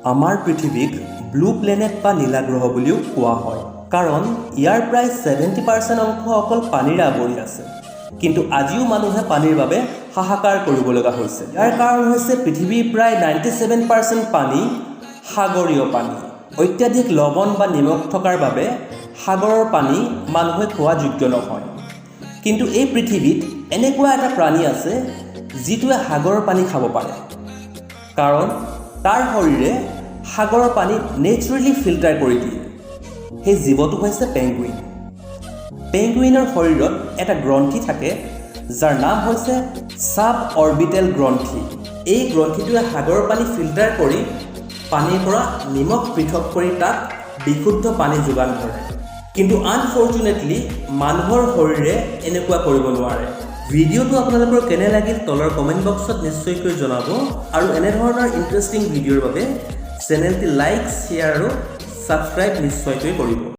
আমাৰ পৃথিৱীক blue planet বা নীলা গ্ৰহ বুলিও কোৱা হয়, কাৰণ ইয়াৰ প্ৰায় 70% অংশ অকল পানীৰে আৱৰি আছে। কিন্তু আজিও মানুহে পানীৰ বাবে হাহাকাৰ কৰিব লগা হৈছে। ইয়াৰ কাৰণ হৈছে পৃথিৱীৰ প্ৰায় 97% পানী সাগৰীয় পানী। অত্যাধিক লৱণ বা নিমখ থকাৰ বাবে সাগৰৰ পানী মানুহে খোৱা যোগ্য নহয়। কিন্তু এই পৃথিৱীত এনেকুৱা এটা প্ৰাণী আছে, যিটোৱে সাগৰৰ পানী খাব পাৰে, কাৰণ তাৰ শৰীৰে সাগৰৰ পানী নেচাৰেলি ফিল্টাৰ কৰি দিয়ে। সেই জীৱটো হৈছে পেংগুইন। পেংগুইনৰ শৰীৰত এটা গ্ৰন্থি থাকে, যাৰ নাম হৈছে ছাব অৰ্বিটেল গ্ৰন্থি। এই গ্ৰন্থিটোৱে সাগৰৰ পানী ফিল্টাৰ কৰি পানীৰ পৰা নিমখ পৃথক কৰি তাক বিশুদ্ধ পানী যোগান ধৰে। কিন্তু আনফৰ্চুনেটলি মানুহৰ শৰীৰে এনেকুৱা কৰিব নোৱাৰে। ভিডিঅ'টো আপোনালোকৰ কেনে লাগিল, তলৰ কমেণ্ট বক্সত নিশ্চয়কৈ জনাব আৰু এনেধৰণৰ ইণ্টাৰেষ্টিং ভিডিঅ'ৰ বাবে চেনেলটি লাইক, শ্বেয়াৰ আৰু ছাবস্ক্ৰাইব নিশ্চয়কৈ কৰিব।